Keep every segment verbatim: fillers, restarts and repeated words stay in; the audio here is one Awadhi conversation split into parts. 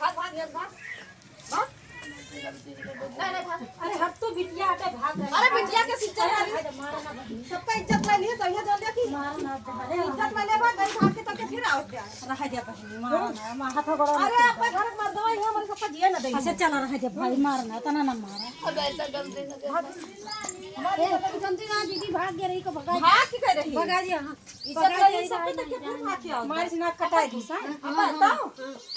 भाग, भाग, भाग, भाग। भाग। नहीं, नहीं, भाग। अरे, हट तो बिटिया, हटे, भाग रहे। अरे, बिटिया के सिज्जत वाली। अरे, मारा ना बहिनी। सबका इज्जत ले लिए, तो ये जान लिया कि मारा ना, अरे, इज्जत ले ले, भाग, नहीं भाग के तब के फिर आओ क्या? रह जा बहिनी, मारा ना, मारा हाथ गोड़ा अरे, ना। आपका घर मर दो, ये हमारे सबका जिया ना दे। अच्छा, चला, रह जा भाई, मारा ना, तना ना मारा। अब ऐसा गलती ना कर। ए, तू जानती ना, दीदी भाग गई रही, को भगा भाग के कह रही? भगा दिया, हाँ। इज्जत भगा रही, दिया, सब इधर पे नहीं, फिर भाग के आओ। मार से नाक कटाई दी, हाँ? अब बताओ,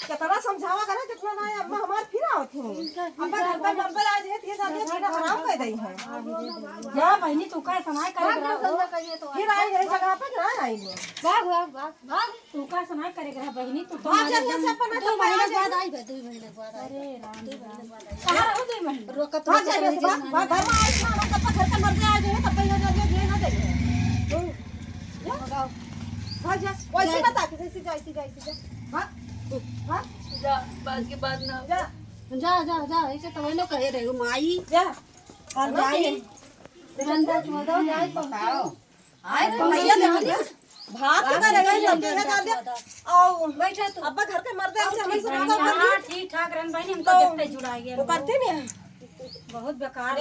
कितना समझावा करे, कितना ना, अब हमार फिर आवत हूँ। इनका अब घर पर नंबर आ जाए, ये शादी छोटा खराब कर दई है। जा बहिनी, तू का समय कर रहा हो? फिर आई है जगह पे ना आई है। भाग, भाग, भाग, भाग। तू का समय करे रहा बहिनी, तू तो भाग जा, यहाँ से अपन दो महीने बाद आई बे, दो महीने बाद आई। अरे राम, दो महीने बाद आई। कहाँ रहो दो महीने? रोका तो भाग जा, यहाँ से भाग, भाग, घर में आओ, इतना रोका, घर का मर गया, आ जाए, तब यहाँ जाके ये ना जाइए। जा। भगाओ। भाग जा, वैसे जा। बता के, जैसे जा, ऐसे जा, ऐसे जा। भाग, भाग। जा, बाद के बाद ना। जा। जा, जा, जा, ऐसे तो वही लोग कहे रहे हो, माई। जा। और जाई। गंदा चोदो, जाई तो बताओ। आए तो भैया देखो ना, भाग के करे गई, लगे है दादा। आओ। बैठा तू। अब्बा घर के मर्दे ऐसे हमें से हाँ, ठीक ठाक रहन बहिनी, हमको तो देखते जुड़ा गया। वो करते नहीं है। बहुत बेकार।